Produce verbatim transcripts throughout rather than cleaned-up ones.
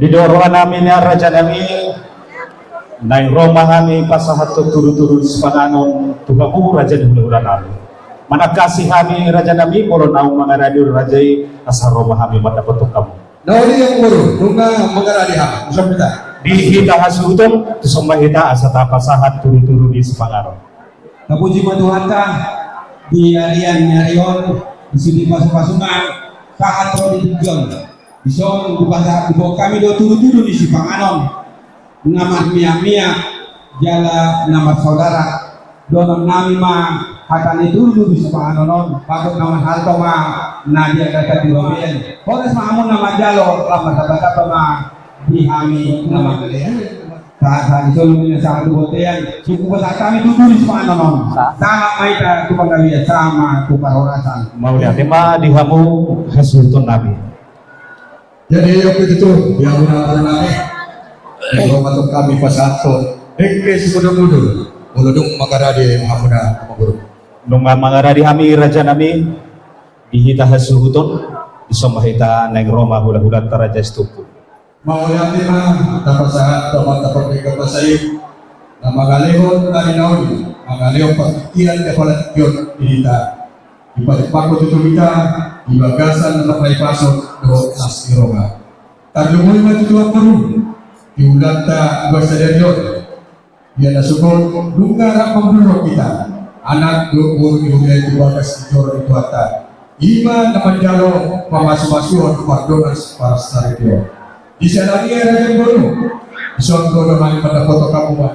Di roha nami nian raja nami, naeng ro ma hami pasahathon tudutudu ni sipanganon tu hamu raja ni hulahula nami. Manangkasi hami raja nami molo naung mangaradi raja i, asa ro ma hami mandapothon hamu. Na uli yang boru nunga mangaradi hami, dison ma hita. Di hita hasuhuton, dison ma hita asa tapasahat tudutudu ni sipanganon. Tapuji ma Tuhanta, di ari on, di sude pasupasuna, sahat ro di tingki on. Dison, diboan hami do tudutudu ni sipanganon na marmiamia jala na marsaudara. Dohonon nami ma hata ni tudutudu ni sipanganon on, bagot na marhalto ma na di atas di robean. Horas ma hamu na manjalo, lam martabataba ma di hami na mangalean. Sahat-sahat ni solu ni na sahat tu bontean, cukup pasahat hami tudutudu ni sipanganon on. Sahat ma hita tu panggabean, sahat ma tu parhorasan. Mauliate ma di hamu hasuhuton nami. Jadi, oke, tutu, di hamuna boru nami. Ro ma tong hami pasahathon dengke sumudurmudur. Molo dung mangaradi hamuna boru. Nunga mangaradi hami raja nami, di hita hasuhuton, dison ma hita naeng ro ma hulahulanta raja Sitompul. Mauliate ma, tapasahat tu Amanta Pardenggan Basa i, na mangalehon na ninaun i, mangalehon partingkian di apala tingki on di hita. Dipatupathon tutu hita di bagasan na marnaipason dohot las ni roha. Tarlumobi ma tutu amangboru, di ulaonta dua sadari on. Ia na sogot nunga rap mangudurhon hita anak dohot boru ni huria i tu bagas ni joro ni Tuhanta. I ma na manjalo pamasumasuon pardongansaripeon. Di siala ni i raja ni boru, dison do hami mandapothon hamu ma.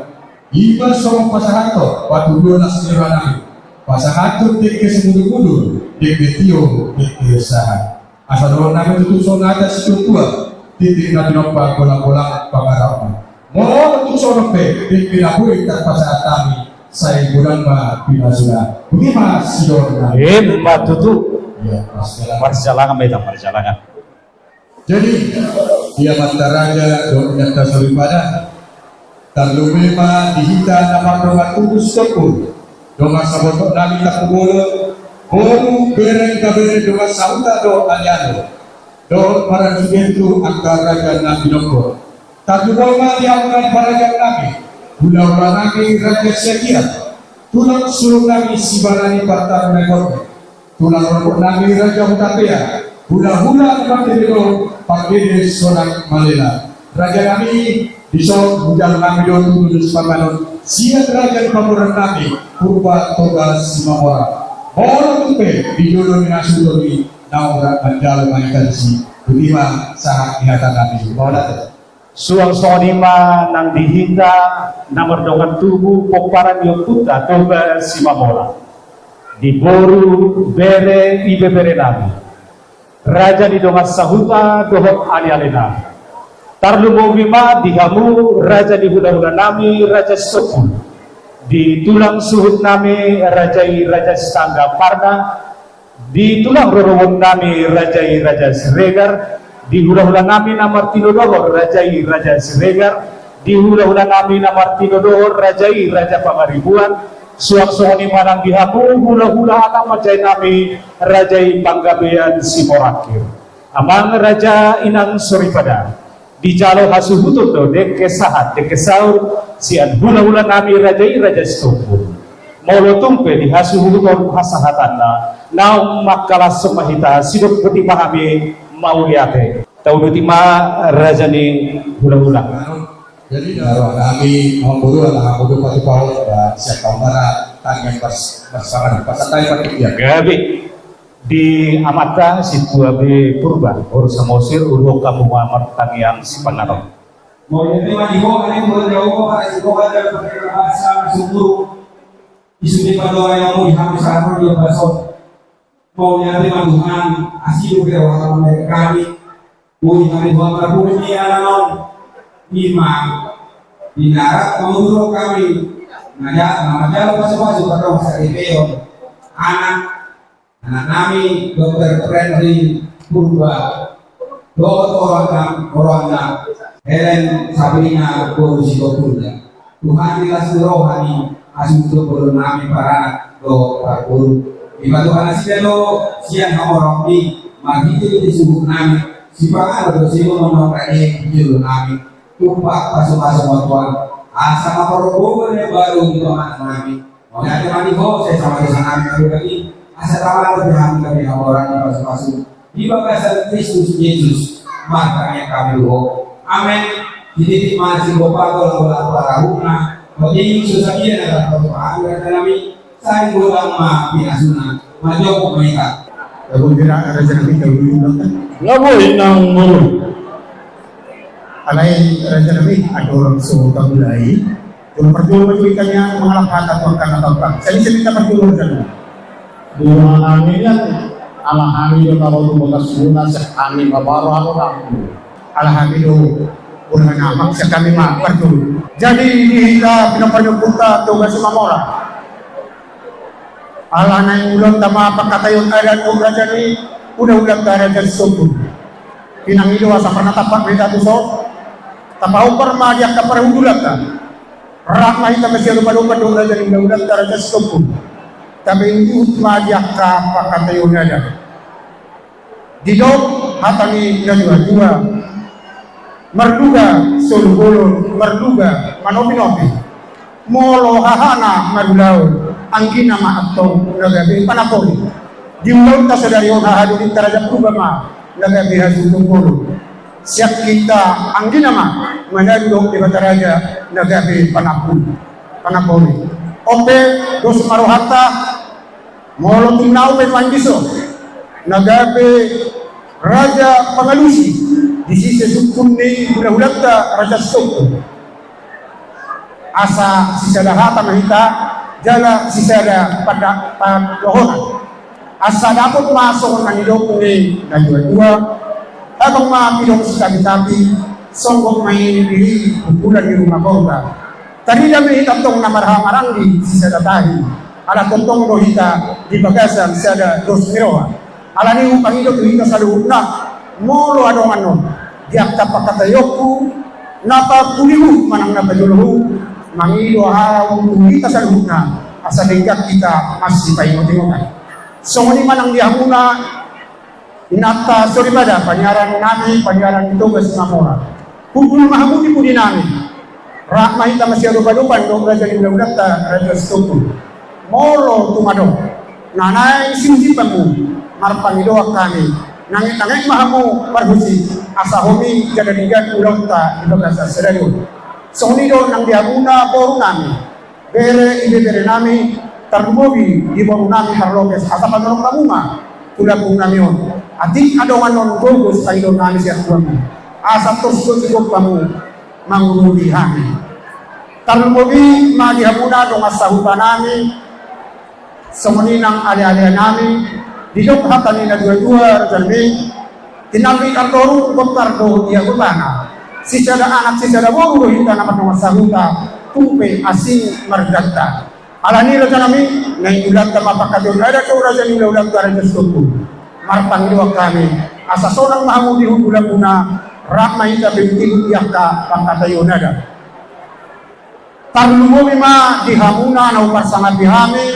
I ma songon pasahathon patuduhon las ni roha nami. Pasahathon dengke sumudurmudur, dengke tio, dengke sahat. Asa dohonon nami tutu songon hata ni situatua, titik na tinompa, golanggolang pangarahutna. Molo tung songon on pe, dengke na boi tarpasahat hami, sai godang ma pinasuna. Boti ma sidohonon nami. Ima tutu. Ia, marsijalangan. Marsijalangan ma hita, marsijalangan. Jadi, ia ma raja dohot inanta soripada. Tarlumobi ma di hita na mardongan tubu Sitompul, dongan sabotok nami Tampubolon, boru, bere, ibebere, dongan sahuta dohot aleale. Dohot marhasuhuton tu angka raja na pinompar. Tarlumobi ma di hamu na di parajaan nami, hulahula nami Raja Siagian, tulang suhut nami Sibarani Partangiangan. Tulang rorobot nami Raja Hutapea, hulahula ni Pardede do, Pardede Sonak Malela. Raja nami, dison hujalo nami do tudutudu sipanganon sian raja ni pamoruon nami, Purba Toga Simamora. Molo tung pe di jolo ni hasuhuton i, naung rap manjalo ma hita disi. Boti ma sahat ni hata nami. Mauliate. Suang songon i ma nang di hita na mardongan tubu pomparan ni ompunta Toga Simamora, di boru, bere, ibebere nami, raja ni dongan sahuta dohot aleale nami. Tarlumobi ma di hamu raja ni hulahula nami Raja Sitompul, di tulang suhut nami raja i Raja Sitanggang Parna, di tulang rorobot nami raja i Raja Siregar, di hulahula nami na martino dohot raja i Raja Siregar, di hulahula nami na martino dohot raja i Raja Pangaribuan, suang songon i ma nang di hamu hulahula anak manjae nami raja i Panggabean Simorangkir. Amang raja, inang soripada. Dijalo hasuhuton do dengke sahat dengke saur sian hulahula nami raja i Raja Sitompul. Molo tung pe di hasuhuton hasahatanna, naung mangkalashon ma hita, sidok boti ma hami, mauliate. Tauduti ma raja ni hulahula. Jadi na roha nami, amangboru, ala hamu do patupahon, ba, sian pamara tangiang pas, pas sangat pas santai patik ya. Gabe. Di amanta Sintua be Purba, boru Samosir, uruhon hamu ma martangiang sipanganon. Mauliate ma di ho, ale, molo di ho, para siboha dan pakai bahasa sumuru. Isu di padoa yang mau dihamu sarang di bason. Mauliate ma Tuhan, asi do kira wala mame kami. Boi hami Tuhan marpungu di alaman on. Ima di na rap mangudurhon hami. Na ja, na manjalo pasupasu, pardongansaripeon. Anak Anak nami, Dokter Fredri Purba, dohot oroanna, oroanna, Helen Sabrina boru Sitompul. Tuhan, di las ni roha ni hasuhuton boru nami, paranak dohot parboru, dipatupa nasida do sian hamoraon i, marhitehite suhut nami, Sipanganon do singomon nang rade di jolo nami. Tumpak pasupasu ma Tuhan, asa ma parroboan na baru di tonga nami. Mauliate ma di Ho, sai sama dosa nami na dua i, asa tama do di hami gabe hamoraon ni pasupasu di bagasan Kristus Jesus, martangiang hami tu Ho. Amen. Di titik ma sibopato laho-laho parahutna, otik so sadia na tarpatupa hami raja nami, sai godang ma pinasuna, manjomuk ma hita. Lagu gerak raja nami, lagu gerak. Nga boi nang mulu. Alai raja nami, andorang so tamulai, jolo parjolo ma jo hita nian mangalap hata tu angka na tampang. Sadi-sadi hita parjolo raja nami. Dua nami nian, ala hami do tabo tu bagas muna, sian hami ma baru halo tamu. Ala hami do, bola na amak sian hami ma parjolo. Jadi di hita pinompar ni ompunta Toga Simamora. Ala naeng ulaonta ma pangkataion adat dohot raja ni hulahulanta Raja Sitompul. Pinangido asa parna tampak ma hita tuson. Tapahobar ma di angka parhundulanta. Rap ma hita masiadopadopan dohot raja ni hulahulanta Raja Sitompul. Tapaihutihut ma di angka pangkataion adat. Didok hata ni natuatua, marluga solu bolon, marluga manopinopi. Molo hahana marulaon, anggina ma antong na gabe panapoli. Di ulaonta sadari on hahadolinta Raja Purba ma na gabe hasuhuton bolon. Sian hita anggina ma manadu dohot Debata Raja na gabe panapoli. Panapoli. On pe, dos ma rohanta, molo tung na umpe nuaeng dison, na gabe raja pangalusi di sise sungkun ni hulahulanta Raja Sitompul. Asa sisada hata ma hita, jala sisada panda-, pandohonan. Asa dapot ma songon na nidok ni natuatua, habang ma pidong sitapitapi, songgop ma i di pukulan ni ruma korban. Tarida ma hita antong na marhahamaranggi sisada tahi, ala tongtong do hita di bagasan sada dos ni roha. Alani hupangido tu hita saluhutna, molo adong annon di angka pangkataionku, na papulihut manang na pajolohut, mangido ahu tu hita saluhutna, asa denggan hita masipaingotingotan. Songon i manang di hamuna, inanta soripada, paniaran nami, paniaran ni Toga Simamora. Hundul ma hamu di pudi nami. Rap ma hita masiadopadopan dohot raja ni hulahulanta Raja Sitompul. Molo tung adong na naeng sihujipanmu, marpangidoan hami. Nangetnanget ma hamu parhusip, asa homi jala denggan ulaonta di bagasan sadari on. Songon i do nang di hamuna boru nami. Bere, ibebere nami, tarlumobi di boru nami Parlopes, asa panorong hamu ma tu lambung nami on. Atik adong annon gogo sipangidoon nami sian Tuhan, asa tor sigop-sigop hamu mangurupi hami. Tarlumobi ma di hamuna dongan sahuta nami, songon i nang alealea nami, didok hata ni natuatua raja nami, tinallik artorung, bontar do ia gotana. Sisada anak, sisada boru do hita na mardongan sahuta, tung pe asing marganta. Alani raja nami, naeng ulaonta ma pangkataion adat dohot raja ni hulahulanta Raja Sitompul. Marpangidoan hami, asa sonang ma hamu di hundulanmuna, rap ma hita paihutihut di angka pangkataion adat. Tarlumobi ma di hamuna na huparsangapi hami,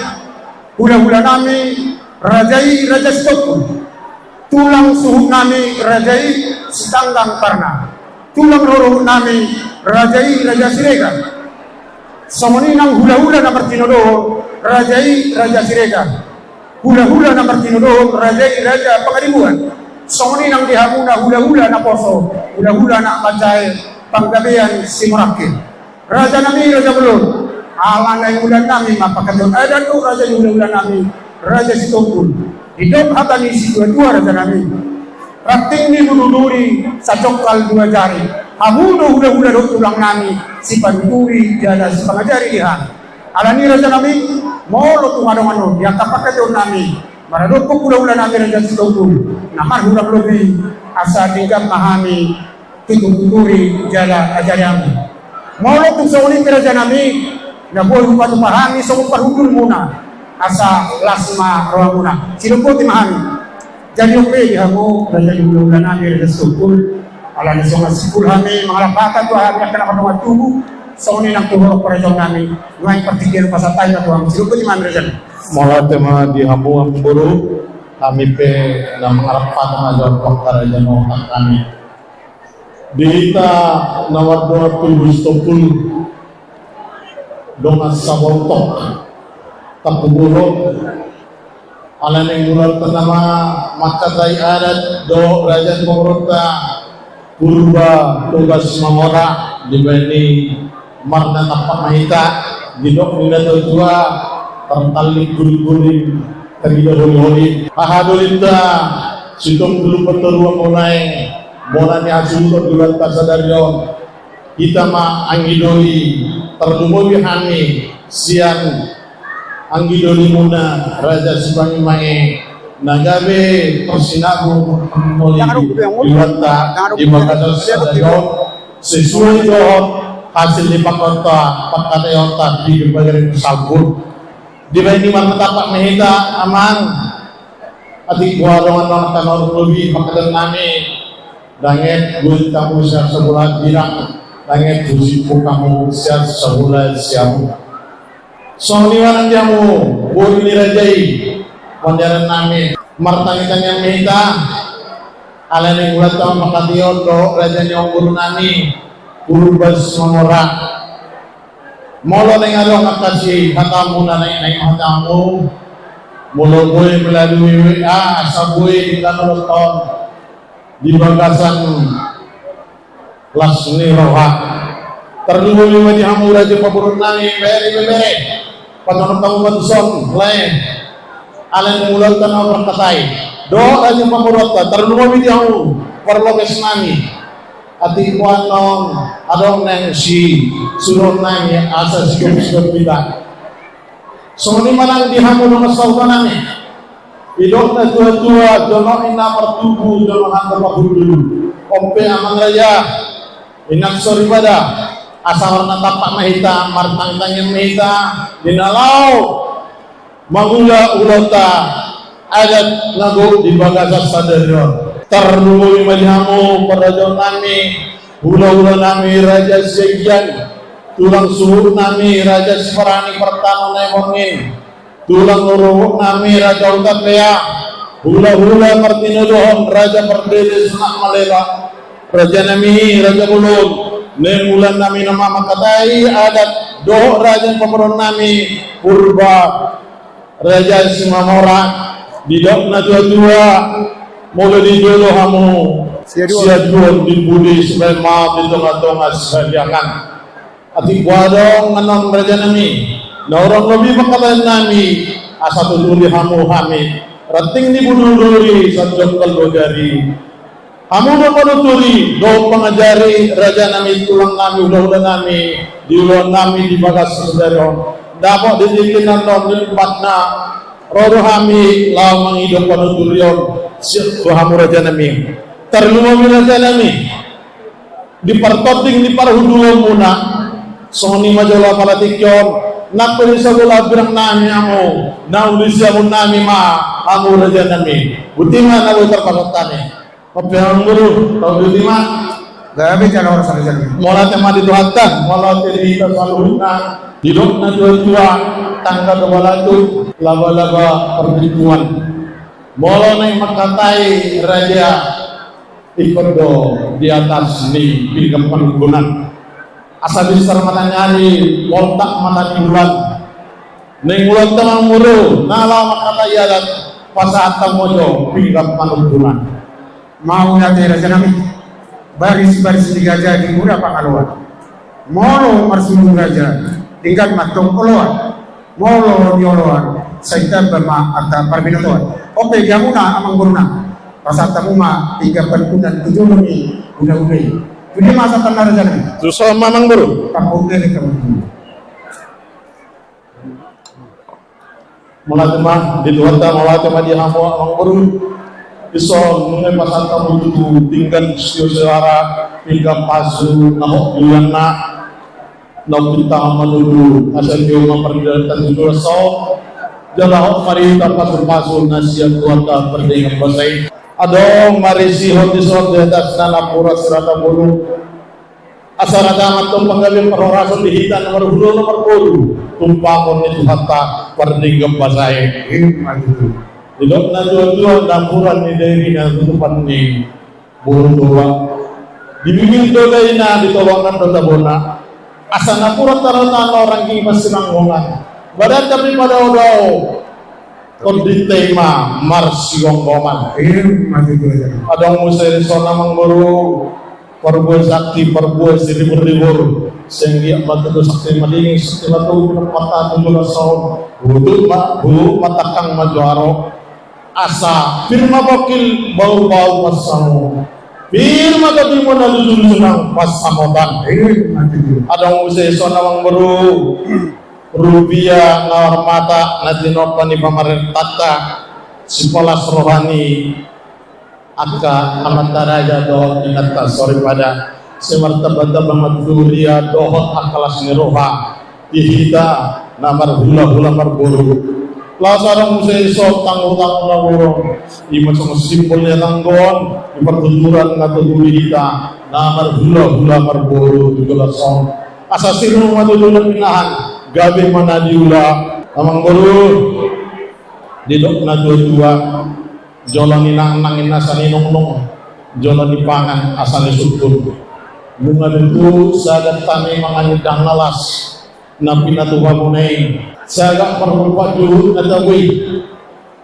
hulahula nami, raja i Raja Sitompul. Tulang suhut nami, raja i Sitanggang Parna. Tulang rorobot nami, raja i Raja Siregar. Songon i nang hulahula na martinodohon, raja i Raja Siregar. Hulahula na martinodohon, raja i Raja Pangaribuan. Songon i nang di hamuna hulahula naposo, hulahula na manjae panggabean Simorangkir. Raja nami, raja bolon, ala naeng ulaon nami ma pangkataion adat dohot raja ni hulahula nami, Raja Sitompul. Didok hata ni situatua raja nami. Ranting ni bulu duri, sajongkal dua jari. Hamu do hulahula dohot tulang nami, sipanuturi jala sipangajari di hami. Alani raja nami, molo tung adong annon di angka pangkataion nami, maradophon hulahula nami Raja Sitompul, na marhurang lobi, asa denggan ma hami tutur-tuturi jala ajari hami. Molo tung songon i pe raja nami, na boi hupatupa hami songon parhundulmuna, asa las ma rohamuna. Sidompoti ma hami. Jadi on pe di hamu raja ni hulahula nami Raja Sitompul, alani songon simpul hami mangalap hata tu hami angka na mardongan tubu, songon i nang tu horong harajaon nami, nuaeng partingkian pasahat hami ma tu hamu. Sidompoti ma hami raja nami. Mauliate ma di hamu amangboru. Hami pe na mangarap patung aja pangkaraja no hami. Di hita na mardongan tubu Sitompul, dongan sabotok, tapubolok, ala ni mula tana ma mangkatai adat dohot raja ni pamoruonta Purba Toga Simamora, dibaen i marna tampak ma hita, didok ni na tua-tua, tartallik guling-guling, tarida holi-holi. Haha dolinta, Sitompul Umbatorua Monai, bona ni hasuhuton di banta sadari on. Hita ma anggi doli, tarlumobi hami sian anggi dolimuna Raja Simangi-mangi na gabe parsinabung moli di banta di bagasan sadari on, sesuai dohot hasil ni pangkataion, pangkataionta di bagasan salpul. Dibaen i marna tampak ma hita, amang. Atik boha dongan-dongan na hurang lobi, pangkataion nami. Dang et buat hamu sian sabola birang, dang et buat hamu sian sabola siamun. Songon i ma nang di hamu boru ni raja i, pandiaran nami, martangi-tangian ma hita. Ala ni mula tama mangkataion dohot raja ni amangboru nami, Purba Simamora. Molo naeng adong angka sihatamuna, naeng, naeng hatamu, molo boi melalui W A, asa boi denggan ulaonta on di bagasan las ni roha. Tarlumobi ma di hamu raja pamoruon nami, bere, bebere. Patongon hamu ma tuson, lae. Ala ni mula tama mangkatai dohot raja pamoruonta, tarlumobi di hamu parlokes nami. Atik boha annon adong naeng sisuruhon nami asa sigop-sigop hita. Songon i ma nang di hamu dongan sahuta nami. Didok na tua-tua, jonok ninna partubu, jonok ninna parhundul. On pe amang raja, inang soripada, asa marna tampak ma hita, martangi-tangian ma hita di na laho mangula ulaonta adat na gok di bagasan sadari on. Tarlumobi ma di hamu parrajaon nami, hula-hula nami Raja Siagian, tulang suhut nami Raja Siparani Partano Naiborngin, tulang rorobot nami Raja Hutapea, hula-hula partinodohon Raja Pardede Sunak Malela, raja nami Raja Bolon, naeng mula nami na mamangkatai adat dohot raja pamoruon nami Purba Raja Simamora. Didok na tua-tua, molo di jolo hamu, siaduon, siaduon di pudi, sibaen ma di tonga-tonga sahaliangan. Atik boha adong annon raja nami, na hurang lobi pangkataion nami, asa tuturi hamu hami, ranting ni bulu duri, sahat tu jongkal dua jari. Hamu do panuturi dohot pangajari, raja nami, tulang nami, hula-hula nami, di ulaon nami di bagasan sadari on. Dapot di tingki na annon di tempatna, ro do hami laho mangido panuturion sian tu hamu raja nami. Tarlumobi raja nami di partonding ni parhundulonmuna. Songon i ma jolo apala tingki on, nang pe di sabola birang nami hamu, na uli siamun nami ma hamu raja nami. Botima na boi tarpasahat hami. Oke, amangboru, tau di botima. Gabe jala horas, gabe jala. Mauliate ma di Tuhanta, mauliate di hita saluhutna. Didok na tua-tua, tangga do balatu, laba-laba parpintuan. Molo naeng mangkatai raja, ingkon do di atas ni pinggan panungkunan. Asa binsar mataniari, moltak matanibulan. Naeng mula tama amangboru, na laho mangkatai adat, pasahat hamu jo pinggan panungkunan. Mauliate raja nami. Baris-baris ni gaja di mura pangaloan. Molo marsundut raja, denggan ma antong oloan. Molo di oloan, sai tamba ma angka parbinotoan. Oke, di hamuna amangboruna, pasahat hamu ma pinggan panungkunan tu jolo ni hulahula i. Tu dia ma sahatna raja nami? Tuson ma amangboru. Tampuk lele kamu. Mauliate ma di Tuhanta, mauliate ma di hamu amangboru. Dison nunga pasahat hamu tutu pinggan sitio soara, pinggan pasu na hot di ulianna. Na pinta hamu ma tutu asa tio ma pardidaanta tu joloan on. Jala hot ma di hita pasu-pasu na sian Tuhanta Pardenggan Basa i. Adong marisihon dison di atasna napuran sirata bolon. Asa rata ma antong panggabean parhorasan di hita na marhula na marboru, tumpahon ni Tuhanta Pardenggan Basa i. Ima tutu. Didok na tua-tua, napuran ni dairi na tutupan ni boru tua. Di bibir do daina, di tolonan do tabona. Asa napuran tarotano ranggi pasinanggonan. Badan tapi padao-dao. Tondinta i ma marsigomgoman. Adong muse dison amang boru. Parbue sakti, parbue siribur-ribur. Senggi apa tu sakti madingin, sakti matu, mata tu jolo saon. Butuh ma, bu, mata kang majuaro. Asa pir ma pokil bau-bau pasamu. Pir ma tadimon na dudul sunang pasamotan. Adong muse dison amang boru. Rubia nawar mata na tinompa ni pamarentanta, sipalas roha ni angka amanta raja dohot inanta soripada, simartamba-tamba ma tu huria dohot angka las ni roha di hita na marhula-hula marboru. Laos adong muse dison tanggo-tanggo na borong, i ma songon simbol ni hatanggoon, di partuturan na tutu di hita na marhula-hula marboru tu jolo on. Asa sirung ma tu jolo pinahan, gabe ma na niula. Amang boru, didok na tua-tua, jolo ninangnang asa ninungnung, jolo nipangan asa nisungkun. Nunga tutu sagat hami mangan indahan na las na pinatupa muna i, sagat parlupa juhut na tabo i.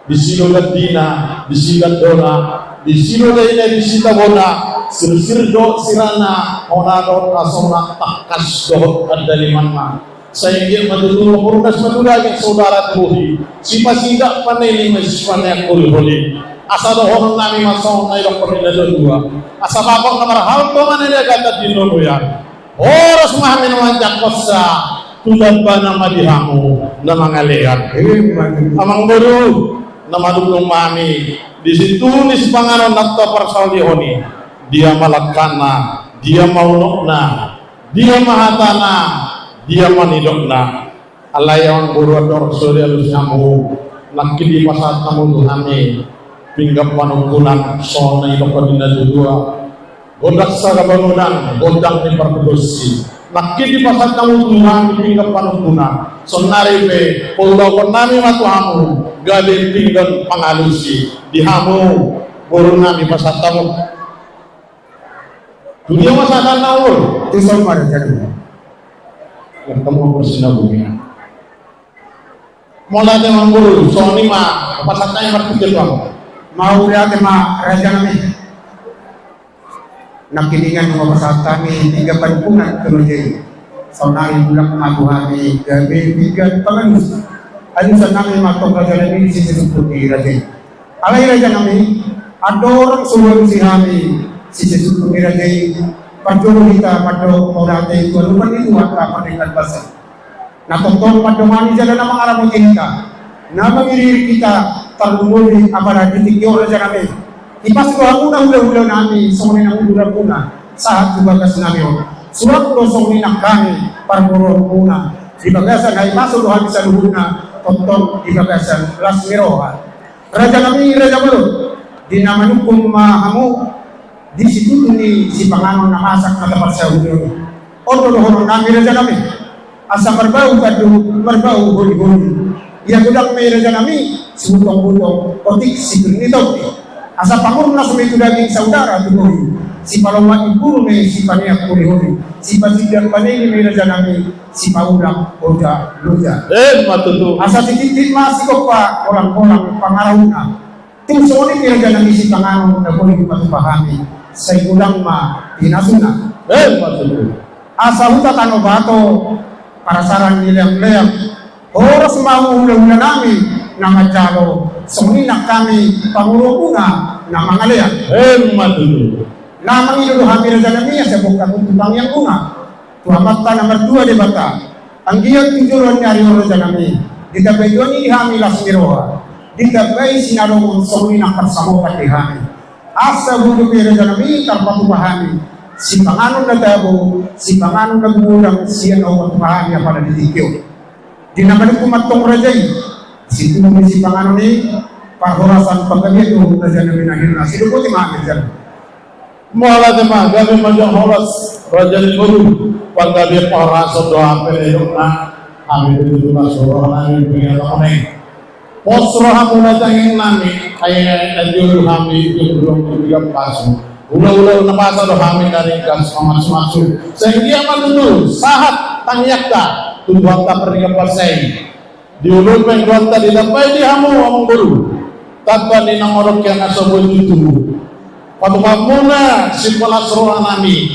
Disi do gandina, disi gandona, disi do daina, disi tabona, sirsir dohot sirana, hona dohot hasona, tangkas dohot andalimanna. Sai anggiat ma tutu mangurnas ma tu daging saudara tu bohi, sipasidak panelin ma sipaneang holiholi. Asa dohonon nami ma songon na didokkon ni na tua-tua. Asa bapok na marhalto ma na niagatan di loloan. Horas ma hami na manjangkonsa, tu dambana ma di hamu na mangalean. Amang boru, na manungkun ma hami, di situtu ni sipanganon na taparsaulihon i, dia ma langkatna, dia ma unokna, dia ma hatana, dia ma nidokna. Alai amang boru, andorang so dialusi hamu, nangkin dipasahat hamu tu hami pinggan panungkunan, songon na didokkon ni na tua-tua. Gondang saga bangunan, gondang ni pargonsi. Nangkin dipasahat hamu tu hami pinggan panungkunan, saonari pe paulahon nami ma tu hamu gabe pinggan pangalusi di hamu boru nami, pasahat hamu. Tu dia ma sahat na ul? Tu son ma raja nami. Bertemu bersinabung ya. Mauliate ma amang boru, songon i ma pasahat nami marpinggan tu hamu. Mauliate ma raja nami. Nangkiningan ma pasahat hami pinggan panungkunan tu raja i. Saonari mulak ma tu hami gabe pinggan pangalusi. Alusan nami ma antong raja nami, sise sungkun ni raja i. Alai raja nami, andorang so hualusi hami sise sungkun ni raja i, parjolo hita mandok mauliate tu adopan ni Tuhan Ama Pardenggan Basa. Na tongtong mandongani jala na mangaramoti hita, na mangiriri hita, tarlumobi apala di tingki on raja nami. Hipas do hamuna hulahula nami songon i nang uduranmuna sahat tu bagas nami on. Suang do songon i nang hami parboruonmuna, di bagasan hahipason do hami saluhutna, tongtong di bagasan las ni roha. Raja nami, raja bolon, di na manungkun ma hamu di situtu ni sipanganon na masak na taparsaulihon i. On do dohonon nami raja nami, asa marbau tandu, marbau holiholi. Ia godang ma i raja nami, sibutongbutong, otik sipir ni tondi. Asa pangurnas ma i tu daging saudara tu bohi, sipalomak imburu ma i sipaneang holiholi, sipasindak paneli ma i raja nami, sipaulak oja loja. Emma tutu. Asa sititip ma sigompa, golang-golang pangarahutna. Tung songon i pe raja nami sipanganon na boi dipatupa hami, sai godang ma pinasuna. Emma tutu. Asa huta Tano Bato, parasaran ni leang-leang, horas ma hamu hulahula nami na manjalo, songon i nang hami parboruonmuna na mangalean. Emma tutu. Na mangido do hami raja nami, asa bongkak tu tangiangmuna tu Amanta na martua Debata. Anggiat tu joloan ni ari on raja nami, ditambai Tuhan i di hami las ni roha, ditambai sinadongan songon i nang parsamotan di hami. Asa boi dope raja nami tarpatupa hami sipanganon na tabo, sipanganon na gumodang sian na hupatupa hami apala di tingki on. Di na manungkun ma antong raja i, situtu ni sipanganon i, parhorasan panggabean do raja nami na hira, sidok boti ma hami raja nami. Mauliate ma, gabe ma jala horas raja ni boru, panggabean parhorasan do hami pe na hidupna, hami pe tutu na so roha nami pinggan on i. Pos rohamuna tangiang nami, ai na dioloi hami di ujung di bilang pasu. Ula-ula na pasa do hami dari gas mamas masu. Sehingga ma tutu sahat tangiangta tu Tuhanta pardenggan basa i. Dioloi pangidoanta ditambai di hamu amang boru. Tanpa ni na modok ia na so boi tutu. Patupa muna sipalas roha nami.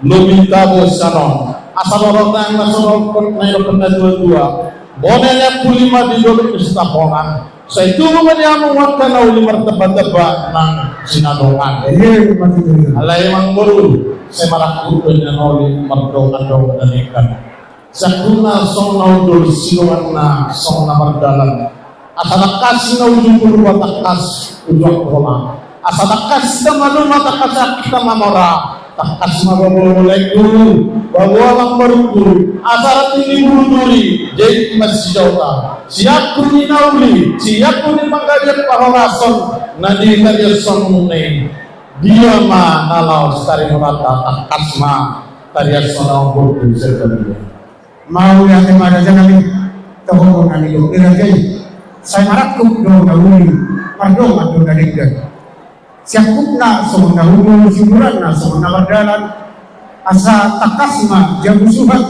Lobi tabo sanon. Asa lorot nang na so lorot na idokkon na tua-tua. Bona ni ampuli ma di dolok ni Sitapongan. Sai tubu ma di hamu angka na uli martamba-tamba nang sinadongan. Alai amang boru, sai marangkup do na uli mardongan-dongan na denggan. Sangkuna songon na hundul, sidonganna songon na mardalan. Asa tangkas na uju tu rua, tangkas uju angka homa. Asa tangkas hita manuma, tangkas hita mamora. Tangkas ma babo, laengku, babo, amang borungku. Asa ratu ni bulu duri, jait ma sijaotan. Siangkup ni na uli, siangkup ni panggabean parhorasan na di tariashon muna i. Dia ma na laos tarimoratta, tangkas ma tariashon, amang borungku, sirta dia. Mauliate ma raja nami, toho na nidok ni raja i. Sai marangkup do na uli, mardongan do na denggan. Siangkupna songon na hundul, siuduranna songon na mardalan. Asa tangkas ma jabu suhat,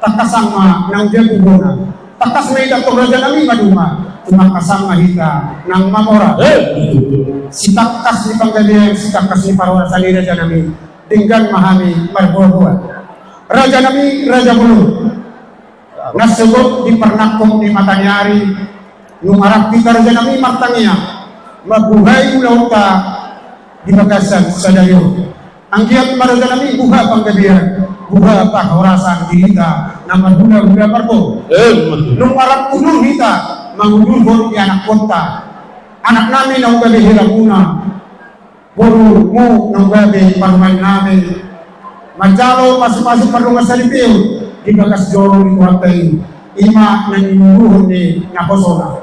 tangkasan ma nang jabu bona. Tangkas ma hita tong raja nami manuma, tumangkasan ma hita nang mamora. Eh, betul, betul. Sitangkas ni panggabean, sitangkas ni parhorasan i raja nami. Denggan ma hami marboa-boa. Raja nami, raja bolon. Na sogot di parnangkok ni mataniari, nunga rap hita raja nami martangiang, mambuhai ulaonta di bagasan sadari on. Anggiat ma raja nami buha panggabean, buha parhorasan di hita na marhula-hula marboru. Eh, betul. Nunga rap hundul hita mangudurhon di anakkonta. Anak nami naung gabe helamuna. Boru, muna naung gabe parumaen nami, manjalo pasu-pasu pardongan saripeon di bagas joro ni Tuhanta i, i ma na niuduruhon ni naposona.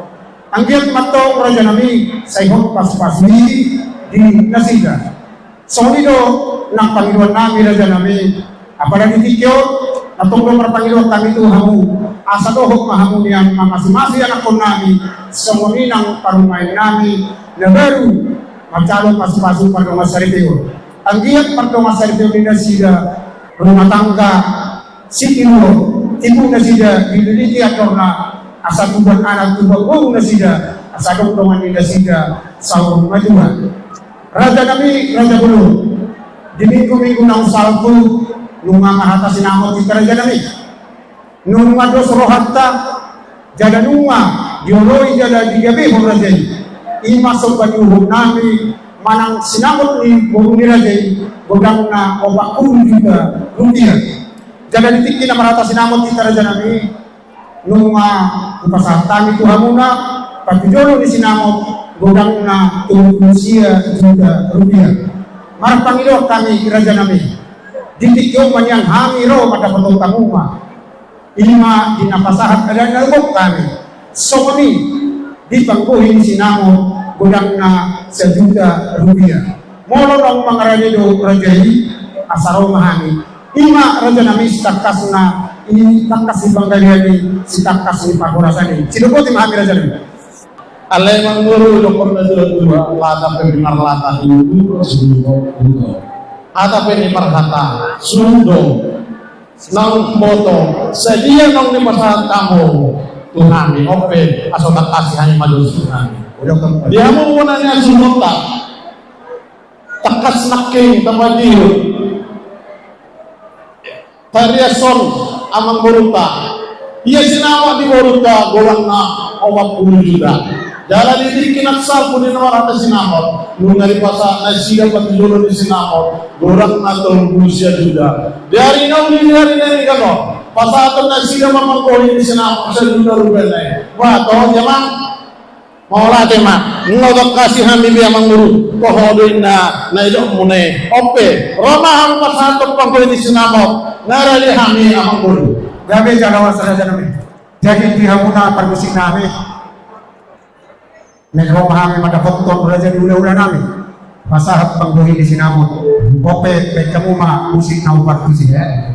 Anggiat ma tong raja nami sai hot pasu-pasu i di nasida. Songon i do nang pangidoan nami raja nami. Apala di tingki on, na tong do marpangidoan hami tu hamu, asa dohot ma hamu nian mamasi-masi anakkon nami, songon i nang parumaen nami na baru manjalo pasu-pasu pardongan saripeon. Anggiat pardongan saripeon ni nasida, rumah tangga sitiruon, tibu nasida dililiti andorna, asa tubu anak tubu boru nasida, asa adong dongan ni nasida saur matua. Raja nami, raja bolon, di minggu-minggu naung salpu, nunga marhata sinamot hita raja nami. Nunga dos rohanta, jala nunga dioloi jala digabehon raja i. I ma somba ni uhum nami manang sinamot ni boru ni raja i, godangna opat pulu juta rupiah. Jala di tingki na marhata sinamot hita raja nami, nunga hupasahat hami tu hamuna, patujolo ni sinamot, godangna tolu pulu sia juta rupiah. Marpangidoan hami raja nami, di tingki on ma nian hami ro mandapothon hamu ma. I ma di na pasahat adat na gok hami. Songon i di panggohi ni sinamot, godangna sajuta rupiah. Molo naung mangarade do raja i, asa ro ma hami. I ma raja nami sitangkasna, i tangkas ni panggabean i, sitangkas ni parhorasan i. Sidok boti ma hami raja nami. Alai amang boru, dokkon na tua-tua, lata pe di marlata, di udur sudo udur. Hata pe di marhata sudo. Naung boto, sadia naung nipasahat hamu tu hami, on pe, asa tangkasi hami ma dos tu hami. Di hamu bona ni asuhonta. Tangkas nangkin tapadio. Tariashon amang borunta. Ia sinamot ni borunta godangna opat pulu juta. Jala di tingki na salpu di na marhata sinamot, nunga dipasahat nasida patujolo ni sinamot, godangna tolu pulu sia juta. Di ari na uli, di ari na denggan on, pasahaton nasida ma panggohi ni sinamot sajuta rupiah nai. Bah, toho dia ma. Mauliate ma, nunga hutangkasi hami be amang boru, toho do inna na nidokmuna i. On pe, ro ma hamu pasahathon panggohi ni sinamot, na rade hami amang boru. Gabe jala horas raja nami. Jadi di hamuna parmusik nami, naeng ro ma hami mandapothon raja ni hula-hula nami, pasahat panggohi ni sinamot. On pe, baen hamu ma musik na upartusi, ya.